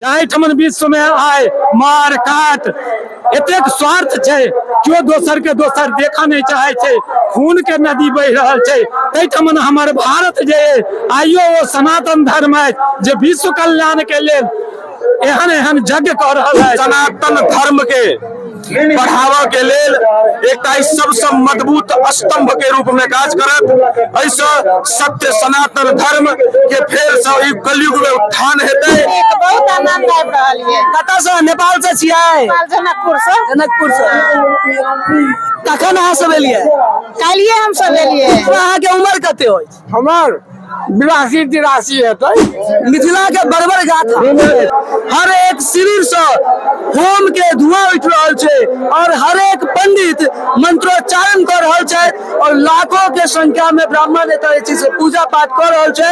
जाहिठमन विश्व में आय मार काट एतेक स्वार्थ छै, केओ दोसर के दोसर देखऽ नहि चाहे छै, खून के नदी बहि रहल छै, ताहिठमन हमर भारत जे आइयो ओ सनातन धर्म अछि जे विश्व कल्याण के लेल एहन एहन यज्ञ कऽ रहल अछि। सनातन धर्म के बढ़ावा के लेल एकटा ई सबसँ मजबूत स्तंभ के रूप में काज करत। एहिसँ सत्य सनातन धर्म के फेर से ई कलयुग में उत्थान हेतै। बहुत आनंद आबि रहल ये। कतऽ से? नेपाल से छियै? नेपाल जनकपुर से। जनकपुर से। कखन अहाँ सब एलियै? काल्हिए हम सब एलियै। अहाँके उम्र कते अछि? हमर 82 83 हेतै। मिथिला के बड़बड़ गाथा हर एक शरीर से होम के धुआं उठि रहल छै और हर एक पंडित मंत्रोच्चारण कर रहल छै और लाखों के संख्या में ब्राह्मण एतऽ जे छै से पूजा पाठ कर रहल छै।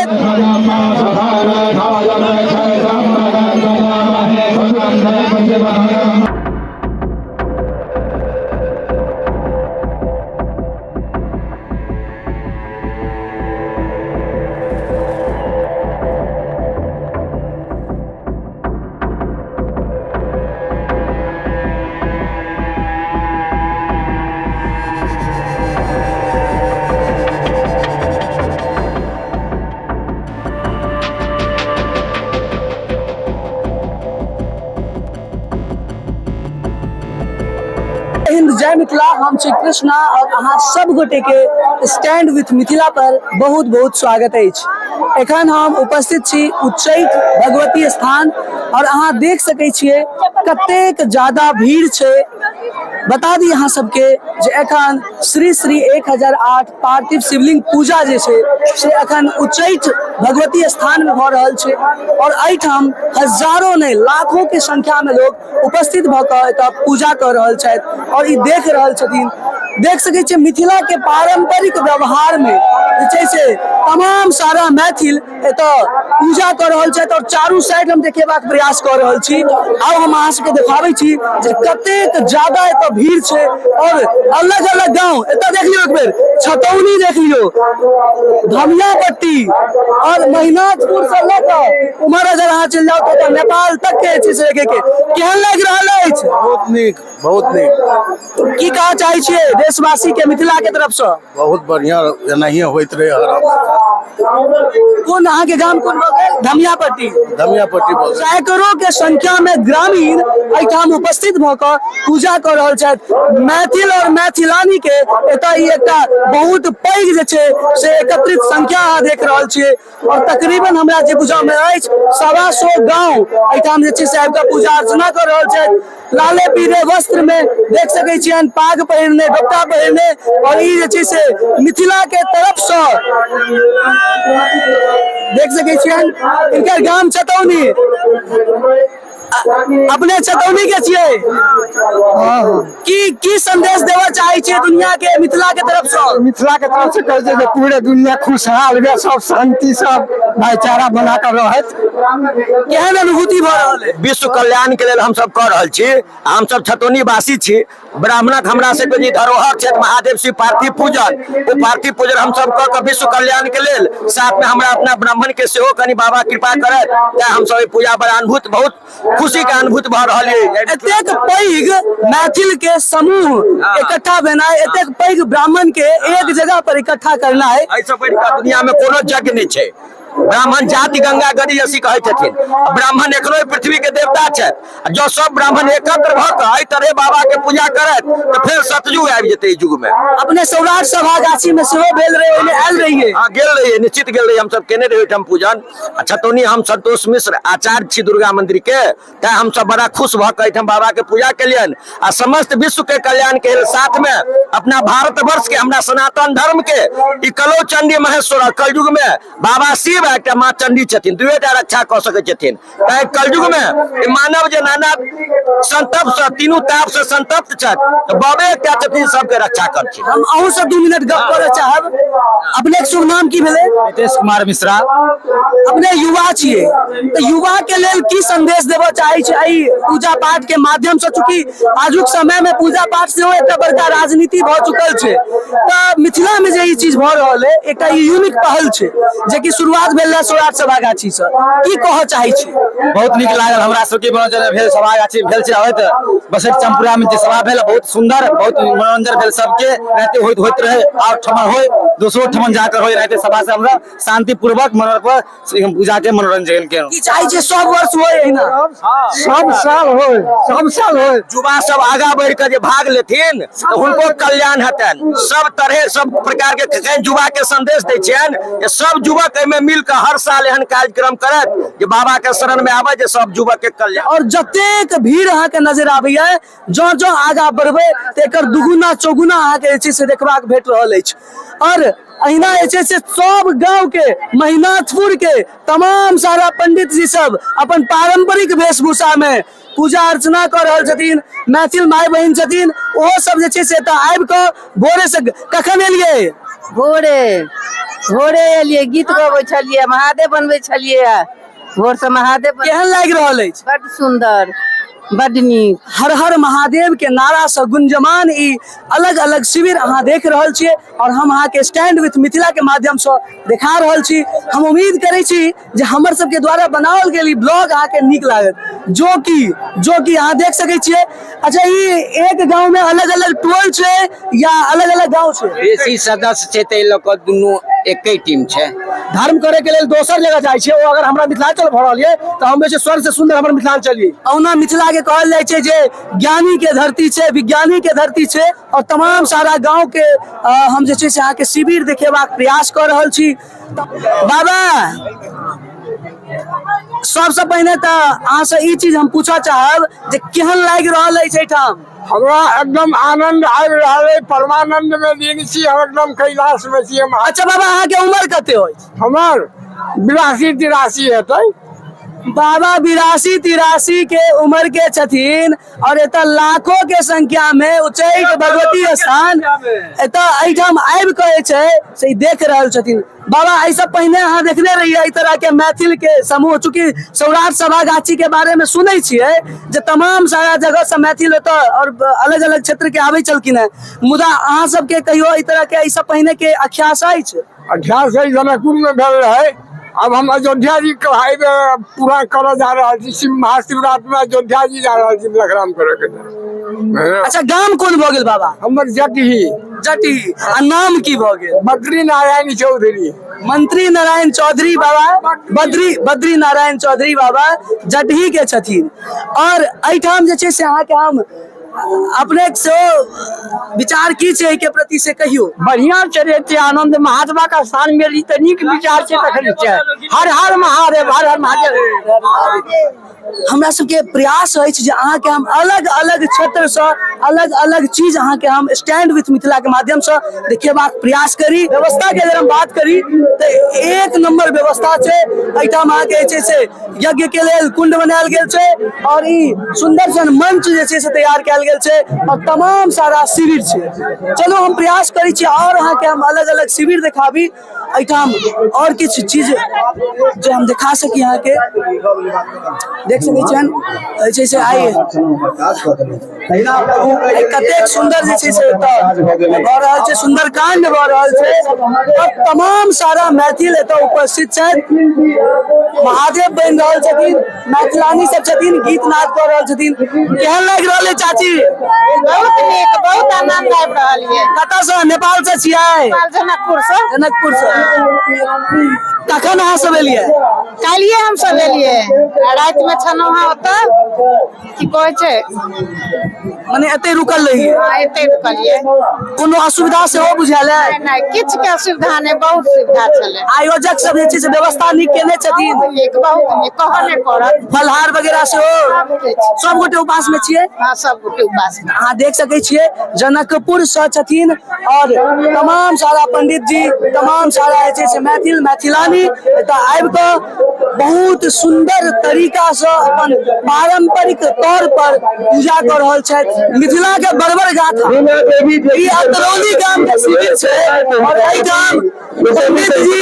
हिंद जय मिथिला। हम छी कृष्णा और अहाँ सब गोटे के स्टैंड विथ मिथिला पर बहुत बहुत स्वागत अछि। एखन हम उपस्थित छी उच्चैठ भगवती स्थान और अहाँ देख सकै छियै कतेक ज्यादा भीड़ छै। बता दी अहाँ सबके जे एखन श्री श्री 1008 पार्थिव शिवलिंग पूजा जे छै से एखन उच्चैठ भगवती स्थान में भऽ रहल छै और एहिठाम हजारों नहि लाखों के संख्या में लोग उपस्थित भऽ कऽ एतऽ पूजा कऽ रहल छथि और ई देख रहल छथिन। देख सकै छियै मिथिला के पारंपरिक व्यवहार में जे छै से तमाम सारा मैथिल एतऽ पूजा कऽ रहल छथि और चारू साइड हम देखेबाक प्रयास कऽ रहल छी। आउ हम अहाँ सबके देखाबै छी जे कतेक ज्यादा एतऽ भीड़ छै और अलग अलग गांव एतऽ देख लियौ, एक बेर छतौनी देख लियौ, धमियापट्टी और महिनाथपुर से लऽ कऽ उम्हर अगर अहाँ चलि जाउ तऽ नेपाल तक के जे छै से देखे के केहन लागि रहल अछि? बहुत नीक, बहुत नीक। की कहऽ चाहै छियै देशवासी के मिथिला के तरफ से? बहुत बढ़िया, एनाहिए होइत रहे हर हमेशा। कोन अहाँके गाम कोन भऽ गेल? धमियापट्टी। धमियापट्टी भऽ गेल। सैकड़ों के संख्या में ग्रामीण एहिठाम उपस्थित भऽ कऽ पूजा कऽ रहल छथि। मैथिल और मैथिलानी के एतऽ ई एकटा बहुत पैघ जे छै से एकत्रित संख्या अहाँ देख रहल छियै और तकरीबन हमरा जे बुझऽ में अछि 125 गाँव एहिठाम जे छै से आबि कऽ पूजा अर्चना कऽ रहल छथि। लाले पीले वस्त्र में देख सकै छियनि, पाग पहिरने, डोपटा पहिरने और ई जे छै से मिथिला के तरफ से देख सकै छियनि। इनकर गाम छतौनी, अपने छतौनी के छियै? की की संदेश देबऽ चाहै छियै दुनिया के मिथिला के तरफ से? मिथिला के तरफ से कहै छै जे पूरे दुनिया खुशहाल हुए, सब शांति सब भाईचारा बना कर रहत। केहन अनुभूति भऽ रहल है? विश्व कल्याण के लेल हम सब कऽ रहल छी। हम सब छतौनी वासी छी। ब्राह्मणक हमरा सबके जे धरोहर छथि महादेव शिव पार्थिव पूजन, ओ पार्थिव पूजन हम सब कऽ कऽ विश्व कल्याण के लेल साथ में हमरा अपना ब्राह्मण के सेहो कनि बाबा कृपा करत, तें हम सब पूजा बड़ा अनुभूत, बहुत खुशी के अनुभूत भऽ रहल ये। एतेक पैघ मैथिल के समूह इकट्ठा भेनाइ, एतेक पैघ ब्राह्मण के एक जगह पर इकट्ठा करनाइ, एहिसँ बढ़ि कऽ दुनिया में कोनो यज्ञ नहि छै। ब्राह्मण जाति गंगा गरीयसी कहै छथिन। ब्राह्मण एखनो पृथ्वी के देवता छथि। जँ सब ब्राह्मण एकत्र भऽ कऽ एहि तरहे बाबा के पूजा करत तऽ फेर सतयुग आबि जेतै एहि युग में। अपने सौराठ सभा गाछी में सेहो भेल रहे, ओहिमे आयल रहियै? हाँ, गेल रहियै, निश्चित गेल रहियै। हमसब केने रहियै ओहिठाम पूजन। आ छतौनी हम संतोष मिश्र आचार्य छी दुर्गा मंदिर के, तैं हमसब बड़ा खुश भऽ कऽ एहिठाम बाबा के पूजा केलियनि आ समस्त विश्व के कल्याण के लेल साथ में अपना भारतवर्ष के हमरा सनातन धर्म के ई कलौ चंडी महेश्वर कलयुग में बाबा शिव आ एकटा माँ चंडी छथिन, दुएटा रक्षा कऽ सकै छथिन। तैं कलयुग में ई मानव जे नाना संतप्त से तीनू ताप से संतप्त छथि, तऽ बाबे एकटा छथिन सबके रक्षा करथिन। हम अहूँ से 2 मिनट गप करऽ चाहब। अपने के शुभ नाम की भेलै? नितेश कुमार मिश्रा। अपने युवा छियै तऽ युवा के लेल की संदेश देबऽ चाहै छी एहि पूजा पाठ के माध्यम से? चूँकि आजुक समय में पूजा पाठ सेहो एकटा बड़का राजनीति भऽ चुकल छै, तऽ मिथिला में जे ई चीज भऽ रहल है एकटा ई यूनिक पहल छै जेकि शुरुआत भेल रहै सौराठ सभागाछी से, की कहऽ चाहै छी? बहुत नीक लागल हमरा सबके। मनोरंजन भेल, सभागाछी भेल छै होइत बसैत चम्पुरा में जे सभा भेल बहुत सुंदर, बहुत मनोरंजन भेल सबके। रहते होइत होइत रहे और ठमन होय दोसरो ठमन जाकर होय रहते सभा से हमरा शांतिपूर्वक मनोरंजन पूजा के मनोरंजन के। की चाहै छियै सब वर्ष होय एहिना? सब साल होय, सब साल होय। युवा सब आगा बढ़ि कऽ जे भाग लेथिन तऽ हुनको कल्याण हेतनि सब तरहे सब प्रकार के। युवा के संदेश दै छियनि जे सब युवक एहिमे मिल कऽ हर साल एहन कार्यक्रम करत जे बाबा के शरण में आबै जे सब युवक के कल्याण। और जतेक भीड़ अहाँके नजर आबैया जँ जँ आगाँ बढ़बै तऽ एकर दुगुना चौगुना अहाँके जे छै से देखबाक भेट रहल अछि। और अहिना जे छै से सब गाँव के महिनाथपुर के तमाम सारा पंडित जी सब अपन पारंपरिक वेशभूषा में पूजा अर्चना कऽ रहल छथिन। मैथिल माय बहिन छथिन ओहो सब जे छै से एतऽ आबि कऽ भोरे से। कखन एलियै? भोरे भोरे एलियै, गीत गबै छलियै, महादेव बनबै छलियै, भोर से महादेव। केहन लागि रहल अछि? बड सुंदर, बड नीक। हर हर महादेव के नारा से गुंजमान ई अलग अलग शिविर अहाँ देख रहल छियै और हम अहाँके स्टैंड विथ मिथिला के माध्यम से देखा रहल छी। हम उम्मीद करै छी जे हमर सबके द्वारा बनाओल गेल ई ब्लॉग अहाँके नीक लागत, जो कि अहाँ देख सकै छियै। अच्छा, ई एक गाँव में अलग अलग टोल छै या अलग अलग गाँव छै? बेसी सदस्य छै ताहि लऽ कऽ दुनू एके टीम छै। धर्म करे के लेल दोसर जगह जाइ छियै, ओ अगर हमरा मिथिलांचल भऽ रहल ये तऽ हम जे स्वर्ग से सुंदर हमर मिथिलांचल ये। ओना मिथिला के कहल जाइ छै जे ज्ञानी के धरती छै, विज्ञानी के धरती छै। और तमाम सारा गाँव के हम जे छै से अहाँके शिविर देखेबाक प्रयास कऽ रहल छी। बाबा, सबसँ पहिने तऽ अहाँसँ ई चीज हम पूछऽ चाहब जे केहन लागि रहल अछि एहिठाम? हमरा एकदम आनंद आबि रहल अछि, परमानंद में लीन छी हम, एकदम कैलाश में छी हम। अच्छा बाबा, अहाँके उम्र कते अछि? हमर 82 83 हेतै। बाबा 82 83 के उम्र के छथिन और एतऽ लाखों के संख्या में उच्चैठ भगवती स्थान एतऽ एहिठाम आबि कऽ जे छै से ई देख रहल छथिन। बाबा, एहिसँ पहिने अहाँ देखने रहियै एहि तरह के मैथिल के समूह? चूँकि सौराठ सभागाछी के बारे में सुनै छियै जे तमाम सारा जगह से मैथिल एतऽ और अलग अलग क्षेत्र के आबै छलखिन हेँ, मुदा अहाँ सबके कहियो एहि तरह के एहिसँ पहिने के अख्यास अछि? अभ्यास है, जनकपुर में भेल रहे। अब हम अयोध्या जी के पूरा करऽ जा रहल छी। शिव महाशिवरात्रि में अयोध्या जी जा रहल छी लखराम करे के लेल। अच्छा, गाम कोन भऽ गेल बाबा? हमर जटही। जटही। आ नाम की भऽ गेल? बद्री नारायण चौधरी। मंत्री नारायण चौधरी बाबा, बद्री बद्री नारायण चौधरी बाबा जटही के छथिन। और एहिठाम जे छै से अहाँके हम अपने सेहो विचार की छै एहि के प्रति से कहियौ। बढ़िया छै रे, एते आनंद महात्मा का स्थान मिली तऽ नीक विचार छै तखन छै। हर हर महादेव, हर हर महादेव। हमरा सबके प्रयास अछि जे अहाँके हम अलग अलग क्षेत्रसँ अलग अलग चीज अहाँके हम स्टैंड विथ मिथिला के माध्यमसँ देखेबाक प्रयास करी। व्यवस्था के अगर हम बात करी तऽ एक नंबर व्यवस्था छै। एहिठाम अहाँके जे छै से यज्ञ के लेल कुंड बनायल गेल छै और ई सुंदर सन मंच जे छै से तैयार कयल गेल छै और तमाम सारा शिविर छै। चलू हम प्रयास करै छी और अहाँके हम अलग अलग शिविर देखाबी। एहिठाम और किछु चीज जे हम देखा सकी अहाँके, देख सकै छियनि जे छै से आइ कतेक सुन्दर जे छै से एतऽ भऽ रहल छै, सुन्दर काण्ड भऽ रहल छै और तमाम सारा मैथिल एतऽ उपस्थित छथि। महादेव बनि रहल छथिन, मैथिलानी सब छथिन, गीत नाद कऽ रहल छथिन। केहन लागि रहल है चाची? बहुत नीक, बहुत आनंद आबि रहल ये। कतऽ सँ? नेपाल से छियै? नेपाल, जनकपुर से। जनकपुर से। कखन अहाँ सब एलियै? काल्हिए हम सब एलियै, राति में छलहुँ हँ ओतऽ, की कहै छै, मने एते रुकल रहियै? हँ, एते रुकलियै। कोनो असुविधा सेहो बुझायल है? नहि, किछु के असुविधा नहि, बहुत सुविधा छलै। आयोजक सब जे छै से व्यवस्था नीक केने छथिन? छथिन? नीक, बहुत नीक, कहऽ नहि पड़त। फलहार वगैरह सेहो? सब किछु। सब गोटे उपास में छियै? हँ, सब गोटे उपास में। अहाँ देख सकै छियै, जनकपुर सँ छथिन और तमाम सारा पंडित जी, तमाम सारा जे छै से मैथिल मैथिलानी एतऽ आबि कऽ बहुत सुन्दर तरीका सँ अपन पारंपरिक तौर पर पूजा कऽ रहल छथि। मिथिला के बर्बर गाथा ई अतरौली गाम के शिविर छै और एहिठाम पंडित जी,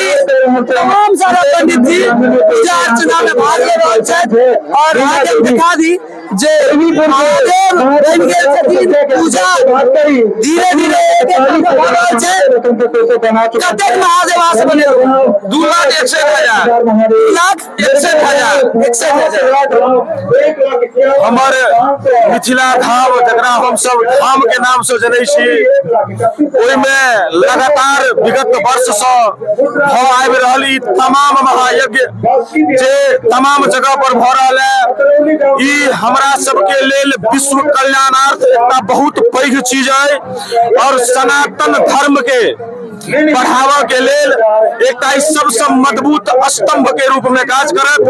तमाम सारा पंडित जी पूजा अर्चना में भाग ले रहल छथि। और अहाँके देखा दी जे महादेव बनि गेल छथिन, पूजा धीरे धीरे एक एक कऽ भऽ रहल छै। कतेक महादेव अहाँ सब बनेलहुँ? 2,61,000। 2,61,000। 61,000। हमर मिथिला धाम, जकरा हमसब धाम के नाम से जनै छी, ओहिमे लगातार विगत वर्ष सँ भऽ आबि रहल ई तमाम महायज्ञ जे तमाम जगह पर भऽ रहल है, ई हमरा सबके लेल विश्व कल्याणार्थ एकटा बहुत पैघ चीज अइ और सनातन धर्म के बढ़ावा के लेल एकटा ई सबसँ मजबूत स्तंभ के रूप में काज करत।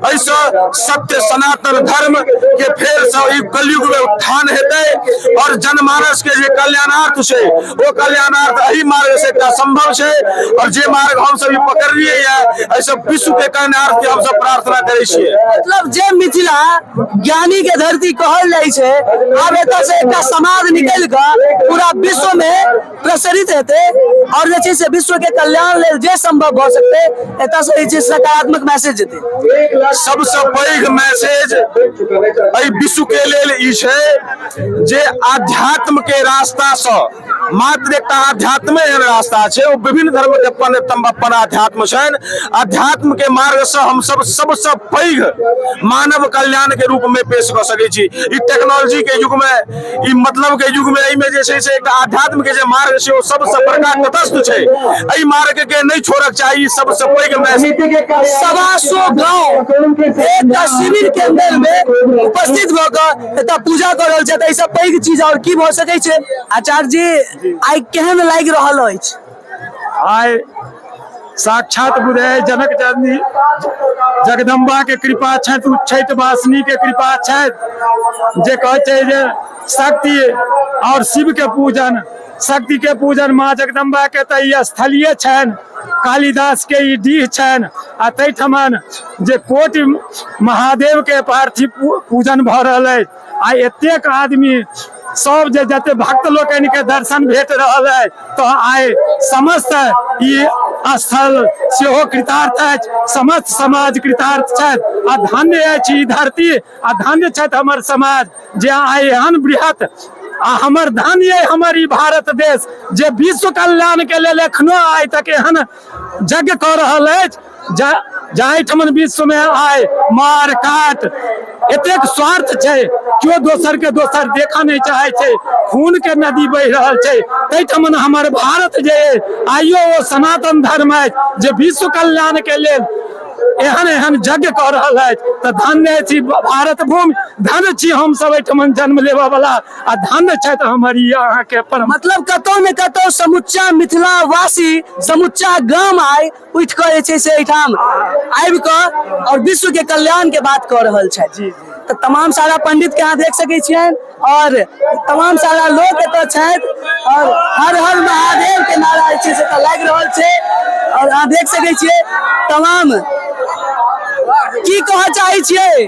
एहिसँ सत्य सनातन धर्म के फेर से ई कलयुग में उत्थान हेतै और जनमानस के जे कल्याणार्थ छै ओ कल्याणार्थ एहि मार्ग से एकटा संभव छै और जे मार्ग हम सब ई पकड़लियै ये, एहिसँ विश्व के कल्याणार्थ के हम सब प्रार्थना करै छियै। मतलब जे मिथिला ज्ञानी के धरती कहल जाइ छै, आब एतऽ से एकटा समाज निकलि कऽ पूरा विश्व में प्रसरित हेतै और जे छै से विश्व के कल्याण लेल जे संभव भऽ सकतै एतऽ से जे छै सकारात्मक मैसेज जेतै। सबसँ पैघ मैसेज एहि विश्व के लेल ई छै जे आध्यात्म के रास्ता सँ मात्र एकटा आध्यात्मे एहन रास्ता छै, ओ विभिन्न धर्म के अपन अपन आध्यात्म छनि। आध्यात्म के मार्ग सँ हमसब सबसँ पैघ मानव कल्याण के रूप में पेश कऽ सकै छी। ई टेक्नोलॉजी के युग में, ई मतलब के युग में, एहिमे जे छै से एकटा आध्यात्म के जे मार्ग छै ओ सबसँ बड़का तटस्थ छै। एहि मार्ग के नहि छोड़क चाही, सबसँ पैघ मैसेज। 125 गाँव एकटा शिविर के अंदर में उपस्थित भऽ कऽ एतऽ पूजा कऽ रहल छथि, एहिसँ पैघ चीज आओर की भऽ सकै छै? आचार्य जी, आइ केहन लागि रहल अछि? आइ साक्षात बुझाय जनक जननी जगदम्बा के कृपा छथि, उच्चैठ वासिनी के कृपा छथि, जे कहै छै जे शक्ति और शिव के पूजन, शक्ति के पूजन माँ जगदम्बा के तऽ ई स्थलीय छनि, कालिदास के ई डीह छनि आ ताहिठमन जे कोटि महादेव के पार्थिव पूजन भऽ रहल अछि। आ एतेक आदमी सब जे जते भक्त लोकनि के दर्शन भेट रहल अछि तऽ आइ समस्त ई स्थल सेहो कृतार्थ अछि, समस्त समाज कृतार्थ छथि आ धन्य अछि ई धरती आ धन्य छथि हमर समाज जे आइ एहन बृहत आ हमर धन्य अइ हमर ई भारत देश जे विश्व कल्याण के लेल एखनो आइ तक एहन यज्ञ कऽ रहल अछि। जाहिठमन विश्व में आइ मार काट एतेक स्वार्थ छै, केओ दोसर के दोसर देखऽ नहि चाहै छै, खून के नदी बहि रहल छै, ताहिठमन हमर भारत जे अइ आइयो ओ सनातन धर्म अछि जे विश्व कल्याण के लेल एहन एहन यज्ञ कऽ रहल अछि। तऽ धन्य छी भारत भूमि, धन्य छी हमसब एहिठमन जन्म लेबऽ वाला आ धन्य छथि हमर ई अहाँके परम। मतलब कतौ ने कतौ समुच्चा मिथिलावासी, समुच्चा गाम आइ उठि कऽ जे छै से एहिठाम आबि कऽ और विश्व के कल्याण के बात कऽ रहल छथि। तऽ तमाम सारा पंडित के अहाँ देख सकै छियनि और तमाम सारा लोक एतऽ छथि और हर हर महादेव के नारा जे छै से एतऽ लागि रहल छै और अहाँ देख सकै छियै। तमाम की कहऽ चाहै छियै?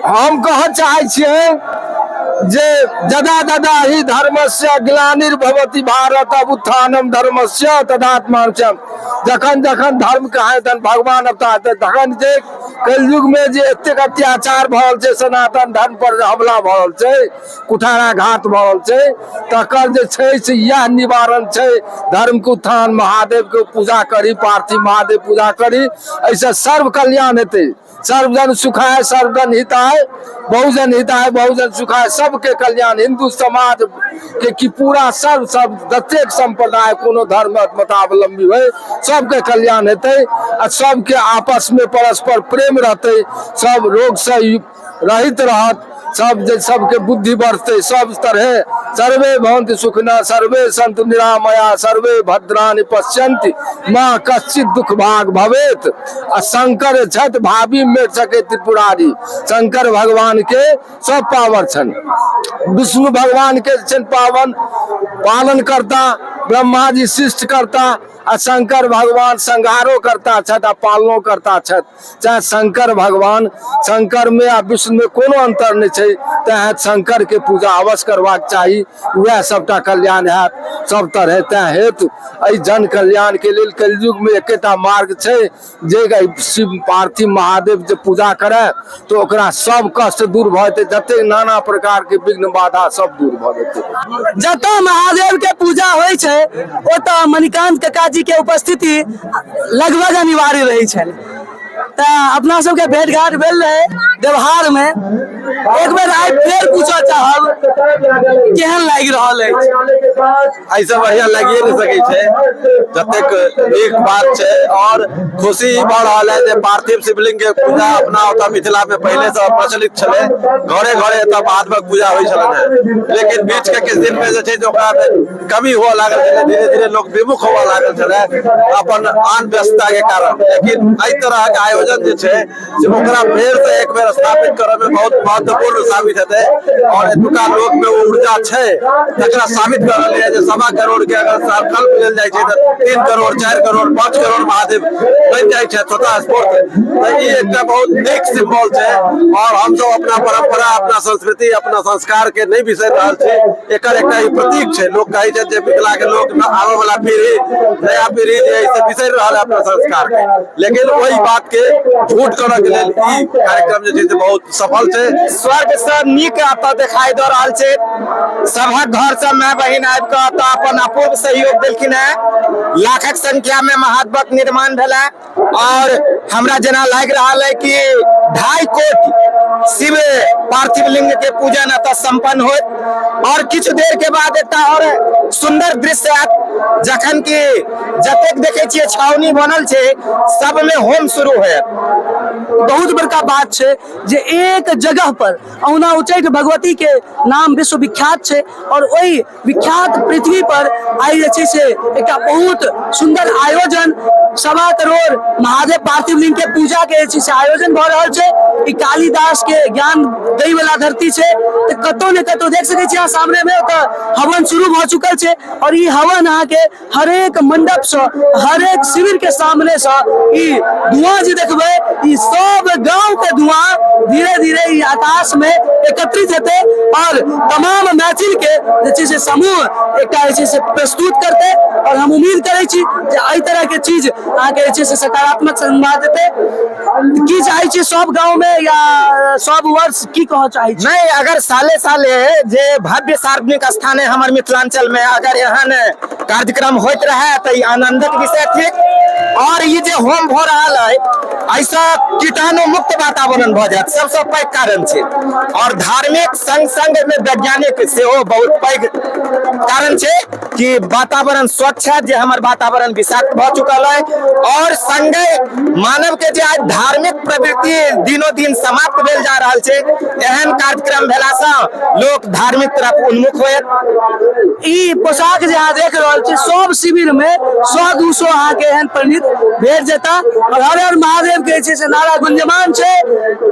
हम कहऽ चाहै छियै जे जदा जदा ही धर्मस्य ग्लानिर्भवति भारत उत्थानम धर्मस्य तदात्मानम। जखन जखन धर्म के हानि तहन भगवान अवतार हेतै। तखन जे कलयुग में जे एतेक अत्याचार भऽ रहल छै, सनातन धर्म पर जे हमला भऽ रहल छै, कुठाराघात भऽ रहल छै, तकर जे छै से इएह निवारण छै धर्म के उत्थान। महादेव के पूजा करी, पार्थिव महादेव पूजा करी, एहिसँ सर्व कल्याण हेतै। सर्वजन सुखाय सर्वजन हिताय, बहुजन हिताय बहुजन सुखाय, सबके कल्याण। हिंदू समाज के की पूरा सर्व सब जतेक संप्रदाय कोनो धर्म मतावलंबी होइ सबके कल्याण हेतै आ सबके आपस में परस्पर प्रेम रहतै, सब रोग से रहित रहत, सब जे सबके बुद्धि बढ़तै, सब तरहे सर्वे भवन्ति सुखिनः, सर्वे सन्तु निरामया, सर्वे भद्राणि पश्यन्ति, माँ कश्चित दुख भाग भवेत। आ शंकर छथि भावी मेट सके त्रिपुरारी। शंकर भगवान के सब पावर छनि। विष्णु भगवान के छनि पावन पालन करता, ब्रह्मा जी सृष्टि करता, आ शंकर भगवान संहारो करता छथि आ पालनो करता छथि। चाहे शंकर भगवान, शंकर में आ विष्णु में कोनो अंतर नहि छै, तैं शंकर के पूजा अवश्य करबाक चाही। वएह सबटा कल्याण हैत सब तरहे। तैं हेतु एहि जन कल्याण के लेल कलयुग में एकेटा मार्ग छै जे शिव पार्थिव महादेव जे पूजा करे तो ओकरा सब कष्ट दूर भऽ जेतै, जते नाना प्रकार के विघ्न बाधा सब दूर भऽ जेतै। जतऽ महादेव के पूजा होइ छै ओतऽ मणिकांत काका जी के उपस्थिति लगभग अनिवार्य रहै छनि। तऽ अपना सबके भेंट घाट भेल रहे व्यवहार में। एक बेर आइ फेर पूछऽ चाहब, केहन लागि रहल अछि? ऐसा बढ़िया लागिए नहीं सकै छै जतेक नीक बात छै। और खुशी ई भऽ रहल है जे पार्थिव शिवलिंग के पूजा अपना ओतऽ मिथिला में पहिले से प्रचलित छलै, घरे घरे एतऽ महादेवक पूजा होइ छलनि हेँ। लेकिन बीच के किछु दिन में जे छै से ओकरा में कमी हुअ लागल छलै, धीरे धीरे लोक विमुख हुअ लागल छलै अपन आन व्यस्तता के कारण। लेकिन एहि तरहक आयोजन जे छै से ओकरा फेर से एक बेर स्थापित करऽ में बहुत महत्वपूर्ण साबित हेतै। और एतुका लोक में ओ ऊर्जा छै तकरा साबित कर रहलै है जे 1.25 करोड़ के अगर संकल्प लेल जाइ छै तऽ 3 करोड़, 4 करोड़, 5 करोड़ महादेव बनि जाइ छै स्वतः स्फूर्त। तऽ ई एकटा बहुत नीक सिम्बल छै और हमसब अपना परंपरा, अपना संस्कृति, अपना संस्कार के नहि बिसरि रहल छी, एकर एकटा ई प्रतीक छै। लोक कहै छै जे मिथिला के लोक आबऽ वाला पीढ़ी, नया पीढ़ी जे है से बिसरि रहल है अपना संस्कार के, लेकिन ओहि बात के झूठ करऽ के लेल ई कार्यक्रम जे छै से बहुत सफल छै। स्वर्ग से नीक एतऽ देखाई दऽ रहल छै। सभक घर से माय बहिन आबि कऽ एतऽ अपन अपूर्व सहयोग देलखिन हेँ। लाखक संख्या में महादेवक निर्माण भेल है और हमरा जेना लागि रहल है कि 2.5 कोटि शिव पार्थिव लिंग के पूजन एतऽ संपन्न होत। और किछु देर के बाद एकटा और सुंदर दृश्य आयत, जखन कि जतेक देखे छियै छावनी बनल छै सब में होम शुरू होयत। बहुत बड़का बात छै जे एक जगह पर अहुना उच्चैठ भगवती के नाम विश्वविख्यात छै और ओहि विख्यात पृथ्वी पर आइ जे छै से एकटा बहुत सुंदर आयोजन 1.25 करोड़ महादेव पार्थिव लिंग के पूजा के जे छै से आयोजन भऽ रहल छै। ई कालिदास के ज्ञान दै वाला धरती छै, तऽ कतौ ने कतौ देख सकै छी अहाँ सामने में ओतऽ हवन शुरू भऽ चुकल छै और ई हवन अहाँके हरेक मंडप से हरेक शिविर के सामने से ई धुआं जे देखबै, ई सब गांव के धुआं धीरे धीरे ई आकाश में एकत्रित हेतै और तमाम मैथिल के जे छै से समूह एकटा जे छै से प्रस्तुत करतै। और हम उम्मीद करै छी जे एहि तरह के चीज अहाँके जे छै से सकारात्मक संवाद देतै। की चाहै छी सब गांव में या सब वर्ष की कहऽ चाहै छी? नहीं, अगर साले साले जे भव्य सार्वजनिक स्थान है हमर मिथिलांचल में अगर एहन कार्यक्रम होइत रहे तऽ ई आनंदक विषय थिक। और ई जे होम भऽ रहल है एहिसँ कीटाणु मुक्त वातावरण भऽ जायत, सबसँ पैघ कारण छै। और धार्मिक संग संग में वैज्ञानिक सेहो बहुत पैघ कारण छै कि वातावरण स्वच्छ है, जे हमर वातावरण विषाक्त भऽ चुकल है। और संगे मानव के जे आज धार्मिक प्रवृत्ति दिनों दिन समाप्त भेल जा रहल छै, एहन कार्यक्रम भेला सँ लोक धार्मिक तरफ उन्मुख होयत। ई पोशाक जे अहाँ देख रहल छी सब शिविर में 100-200 अहाँके एहन परिणित भेट जेता। और हर हर महादेव के जे छै से नारा गुंजमान छै।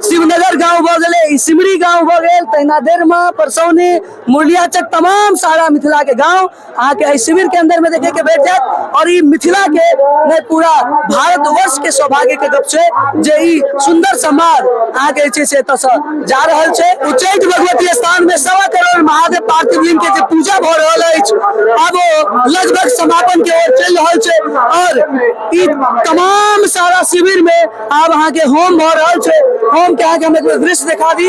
शिवनगर गाँव भऽ गेलै, ई सिमरी गाँव भऽ गेल, तहिना देरमा, परसौनी, मुरलियाचक, तमाम सारा मिथिला के गाँव अहाँके एहि शिविर के अंदर में देखे के भेट जायत। और ई मिथिला के नहि पूरा भारतवर्ष के सौभाग्य के गप छै जे ई सुंदर समाज अहाँके जे छै से एतऽ से जा रहल छै। उच्चैठ भगवती स्थान में 1.25 करोड़ महादेव पार्थिव लिंग के जे पूजा भऽ रहल अछि आब ओ लगभग समापन के ओर चलि रहल छै। और ई तमाम सारा शिविर में आब अहाँके होम भऽ रहल छै। होम के अहाँके हम एक बेर दृश्य देखा दी।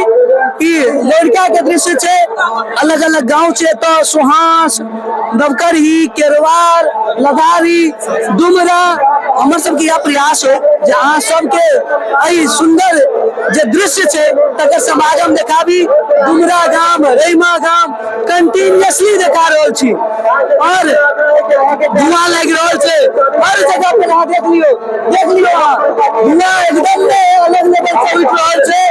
ई लड़का के दृश्य छै, अलग अलग गांव छै एतऽ, सुहास, नवकरही, केरवार, लदारी, डुमरा। हमर सबके इएह प्रयास हो जे अहाँ सबके एहि सुंदर जे दृश्य छै तकर समागम देखाबी। डुमरा गाम, रैमा गाम कंटिन्यूअसली देखा रहल छी और धुआं लागि रहल छै हर जगह पर। अहाँ देख लियौ, देख लियौ अहाँ, धुआं एकदम ने अलग लेवल से उठि रहल छै।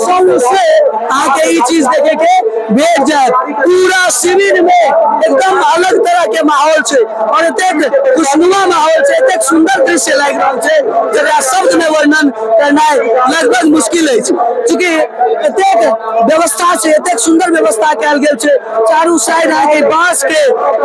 सब सौंसे अहाँके ई चीज देखे के भेट जायत। पूरा शिविर में एकदम अलग तरह के माहौल छै और एतेक खुशनुमा माहौल छै, एतेक सुंदर दृश्य लागि रहल छै जकरा शब्द में वर्णन करनाइ लगभग मुश्किल अछि। चूँकि एतेक व्यवस्था छै, एतेक सुंदर व्यवस्था कयल गेल छै, चारू साइड अहाँके बांस के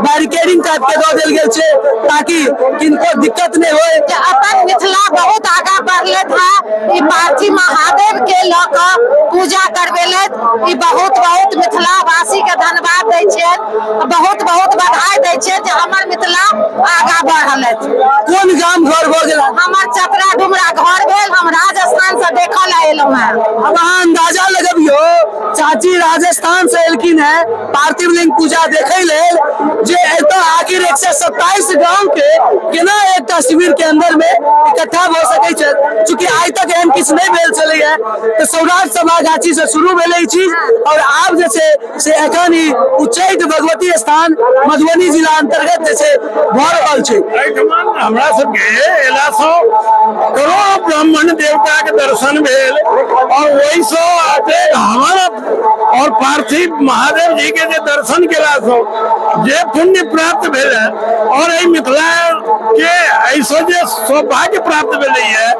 बैरिकेडिंग टाइप के दऽ देल गेल छै ताकि किनको दिक्कत नहि होय। जे अपन मिथिला बहुत आगा बढ़लथि है, ई पार्थिव महादेव के लऽ कऽ पूजा करबेलथि, ई बहुत बहुत मिथिलावासी के धन्यवाद दै छियनि, बहुत बहुत बधाई दै छियनि जे हमर मिथिला आगा बढ़ल अछि। कोन गाम घर भऽ गेल? हमर चतरा डुमरा घर भेल, हम राजस्थान से देखऽ लए एलहुँ हेँ। अब अहाँ अंदाजा लगबियौ, चाची राजस्थान से एलखिन है पार्थिव लिंग पूजा देखे लेल, जे एतऽ आखिर 127 गांव के केना एकटा शिविर के अंदर में इकट्ठा भऽ सकै छै। चूँकि आइ तक एहन किछु नहि भेल छलैया, तऽ सौराठ सभा गाछी से शुरू भेलै ई चीज और आब जे छै से एखन ई उच्चैठ भगवती स्थान मधुबनी जिला अंतर्गत जे छै भऽ रहल छै। एहिठमा हमरा सबके एलासँ करोड़ों ब्राह्मण देवता के दर्शन भेल और ओहिसँ हवन और पार्थिव महादेव जी के जे दर्शन केलासँ जे पुण्य प्राप्त भेल है और एहि मिथिला के एहिसँ जे सौभाग्य प्राप्त भेलै है,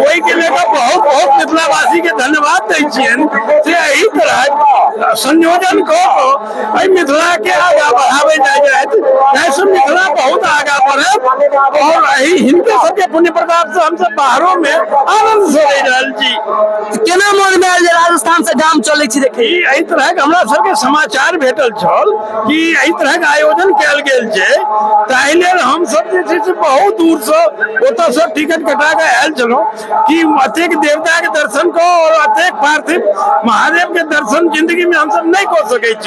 ओहि के लेकर बहुत बहुत मिथिलावासी के धन्यवाद दै छियनि से एहि तरह संयोजन कऽ कऽ एहि मिथिला के आगा बढ़ाबै जाइ जाइत, जाहिसँ मिथिला बहुत आगा बढ़त और एहि हिनके सबके पुण्य प्रताप से हमसब बाहरो में आनंद से रहि रहल छी। केना मन में आयल जे राजस्थान से गाम चलै छी देखे? ई एहि तरहक हमरा सबके समाचार भेटल छल कि एहि तरहक आयोजन कयल गेल छै, ताहि लेल हमसब जे छै से बहुत दूर से ओतऽ से टिकट कटा कऽ आयल छलहुँ कि अतेक देवता के दर्शन कऽ और अतेक पार्थिव महादेव के दर्शन जिंदगी में हमसब नहि कऽ सकै छी।